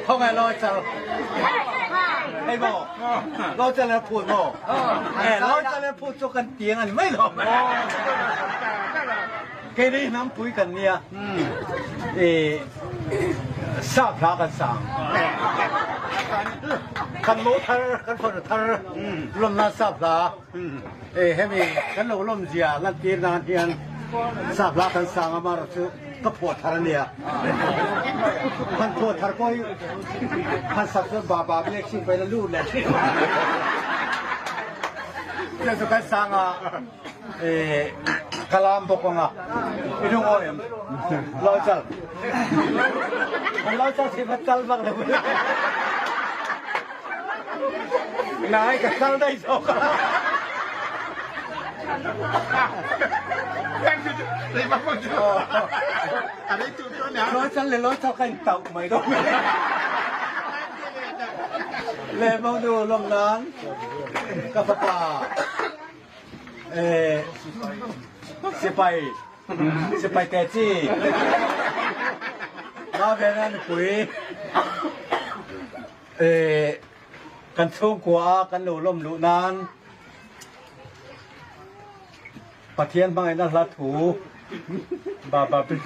ເຂົາໄງລອຍຈັນ ໃຫ້ບອກ ລອຍຈັນແລ້ວພູດບໍ່ ເອີ ລອຍຈັນແລ້ວພູດຈົກກັນຕຽງອັນໄມ່ລອຍ ເກດີນຳປຸຍກັນເນຍ ເອ ຊາບພາກັນສ້າງ ຄັນໂມທັນ ຄັນເພິ່ນທັນ ລົມນາຊາບພາ ເອ ເຮັດມີ ຄັນໂລລົມເສຍ ລັນຕີນານຮຽນ ຊາບລາທັນສ້າງອາມາລະຊຶ ກະໂພດທາລະເນຍ ພັນໂພດທາລະໂກຍ ພັນສັກເສືອບາບາເບກຊິໄປລະລູດແຫຼະ ເຈົ້າສຸກັນສ້າງອາ ເອ ກະລາມບໍ່ກອງອາ ອີດຸງໂອຍ ລາວຈັນ ລາວຈັນຊິມາຈັນບັກລະ ນາຍກະສັນໄດ້ສອງ ອັນນີ້ຈຸດຕົວເນຍ ລາວຈັນເລີຍ ລາວຈັນໄກ່ເຕົາໄມ້ດອກ ແລະມອງດູລອງນານ ກະປະປາ ເອີ ຊິໄປ ຊິໄປແຕ່ຈີ່ ມາແບບນັ້ນປຸຍ ເອີ ກັນສູງກວ່າ ກັນໂລລົມລຸນານ ປະທຽນໄມ້ນະລະຖູ ບາບາເປັນ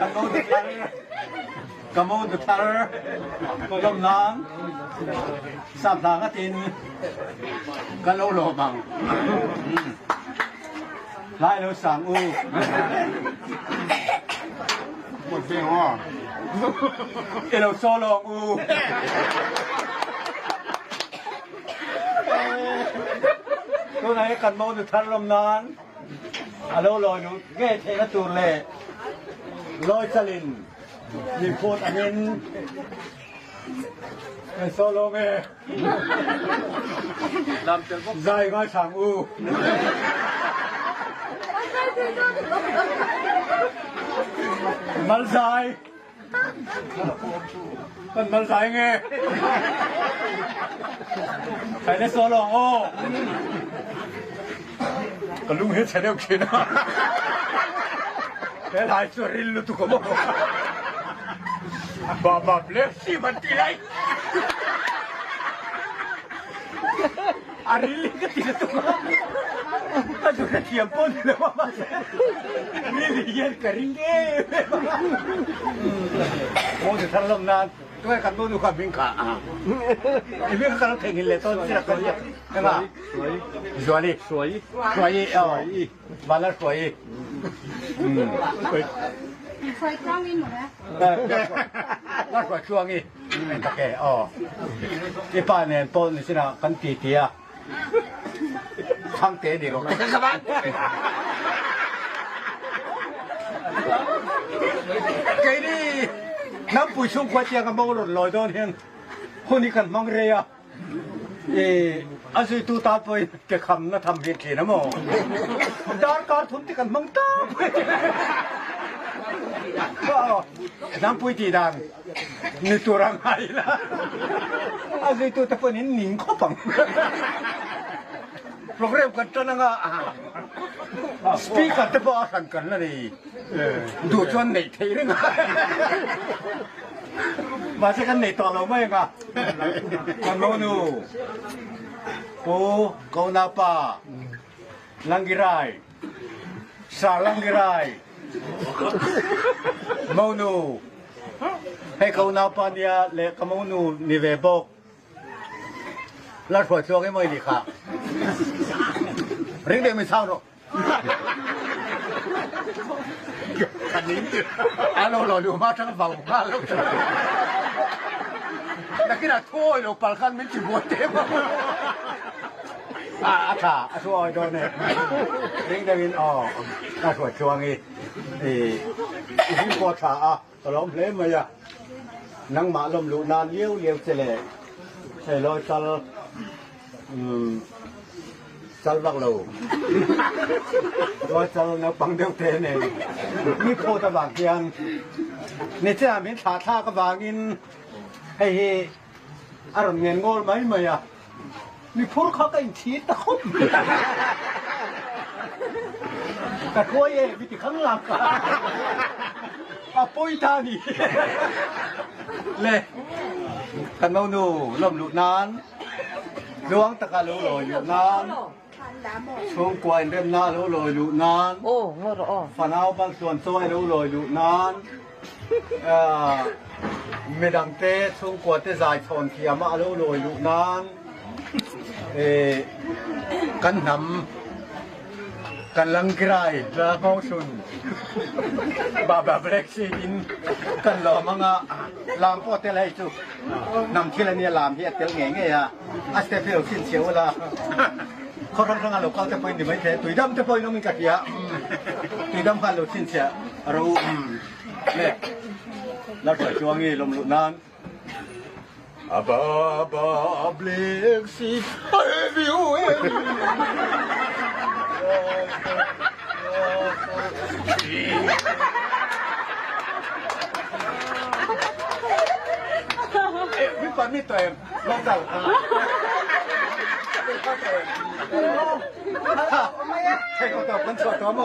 ອັນໂນນ ກະໂມນກະທັນ ກະລົມນາງ ສາມທາງອາຕິນ ກະໂລໂລບັງ ລາຍໂລສາງອູ ໝົດເສຍງ ເອໂລໂຊໂລອູ ໂຕໄນກັນໂມນກະທັນ ລົມນາງ ອາໂລລອຍນຸເກເທນະຕູເລ ລອຍສະລິນ ນິໂພດອາເມນ ເອໂຊໂລເມ ດຳເຈີ ໄຊງອຍສາງອູ ມັນໄຊ ມັນ ມັນໄຊເງ ໄຊເດໂຊໂລໂອ ກະລຸງເຮັດໃສ່ແນວເຂນ ແຕ່ຫຼາຍສວຣິນລຸຕຸກະໂມ ບາບາເບລຊີມັນຕີໄລ ອາຣິລິກະຕິລະຕຸກະ ອາຈຸກະທຽມປົນເລີຍວ່າ ອາຣິລິກະຕິລະຕຸກະ ໂອ້ ຈະທັນລຳນານ ດ້ວຍກັນບໍ່ດູຄວາມເປັນກາງ ອີເວນກະເທັງເຫັນແລະຕອນຊິລະກະຮຽກ ໃຊ່ບໍ່? ສວຍ ສວຍ ສວຍ ສວຍ ເອີ ບ້ານລາວສວຍ ອືມ ສວຍ ສວຍຊ່ວງນີ້ໜູນະ ເອີ ລາວສວຍຊ່ວງນີ້ ຕະແກ ອໍ ອີປ້າແໜ້ນໂປ້ນຊິນະ ຄັນຕີເຕຍ ທັງເຕະນີ້ກໍ ໄກນີ້ ນ້ຳປຸຍຊຸງຄວາຍຈຽງກັນບໍ່ລົດລອຍດອນເຮງ ຄົນນີ້ກັນມັງເຣຍ ເອ ອາຊຸຍຕູຕາເປີຍ ແກຄຳນະທຳເຮັດເຂນະໝໍ ດານການທຸນຕິກັນມັງຕາເປີຍ ນາງປຸຍຕີດານ ນີ້ຕົວລະໄງລະ ອາຊຸຍຕູຕາເປີຍນີ້ໜິງເຂົ້າປັງ ໂປຣແກຣມກັນຕະນັງອາ ສະປີກັນຕະປອສັນກັນລະນີ້ ເອີ ດູຈອນເນກໄທເດ້ງ ມາສະກັນເນກຕໍ່ລາວໄວ້ກະ ກະໂນໂນ ໂອ ເກົານາປາ ລັງກິຣາຍ ສາລັງກິຣາຍ ເມົານູ ໃຫ້ເກົານາປາເນຍ ແລະ ກະເມົານູນິເວບອກ ລາດຫົວຊ່ວງໃຫ້ເມື່ອຍນີ້ຄ່ະ ເລັ່ງເດມີຊາວເນາະ ຄັນນີ້ ອາໂລ ລໍດູມາທັງເບົາມາແລ້ວ ນັກກິລາໂທຍໂລປານຄັນມິນຈິບົວເຕັມ ອາ ອາທາ ອາໂທອອຍໂດເນ ເລັ່ງເດວິນອອກ ລາດຫົວຊ່ວງອີ ອີ ອີ ອີ ອີ ກອທາ ອາ ຕະຫຼອມເພມມາຍະ ນັງມາລົມລຸນານລຽວລຽວເຈແລ ໃສ່ລອຍຊັນ ອືມ ຊັນບັກໂລ ລອຍຊັນນະປັງດຽວເຕເນ ມີໂພຕະບາງກຽງ ເນຈາມິນຖາທາກະບາງອິນ ໃຫ້ເຮ ອາຣອນເງນໂງລໄມມາຍະ ມີໂພຄະກະອິນທີຕະຄຸບ ກະໂຄຍເອ ວິທີຂ້າງຫຼັງ ອະປຸຍທານີ ເລ ຄັນເວົ້າໜູ ລົມລຸນານ ລວງຕະກະລູໂລຍລຸນານ ຊົງກວາຍເລັມນາໂລໂລຍລຸນານ ໂອ້ ງໍ ຝານາວບາງສ່ວນຊ່ອຍໂລໂລຍລຸນານ ເອີ ເມດັງເຕ ຊົງກວາເຕຈາຍຊອນເຂຍມາໂລໂລຍລຸນານ ເອ ກັນນຳ ກຳລັງກຣາຍລາເມົາຊຸນ ບາບາເບຣກຊີດິນ ກັນລໍມະງະ ລາມປອເຕໄລຊຸ ນຳທີລະເນຍລາມເຮເຕລເງເງຍ ອາສເຕເຟວຊິນເຊວລາ ເຂົາທັງທັງອາໂລກາເຕໂປຍນິໄມເທ ຕຸຍດຳເຕໂປຍນອມິນກາເກຍ ຕຸຍດຳຄາໂລຊິນເຊ ອາໂລ ເນ ລາວສວຍຈວງອີ ລົມລຸນານ ອາບາບາເບຣກຊີ ເຮຍວິວ ເອ ວິປາມິດຕົວເອງ ລອງເຈົ້າ ໃຫ້ເຂົາຕອບກັນໂຊຕົວໂມ.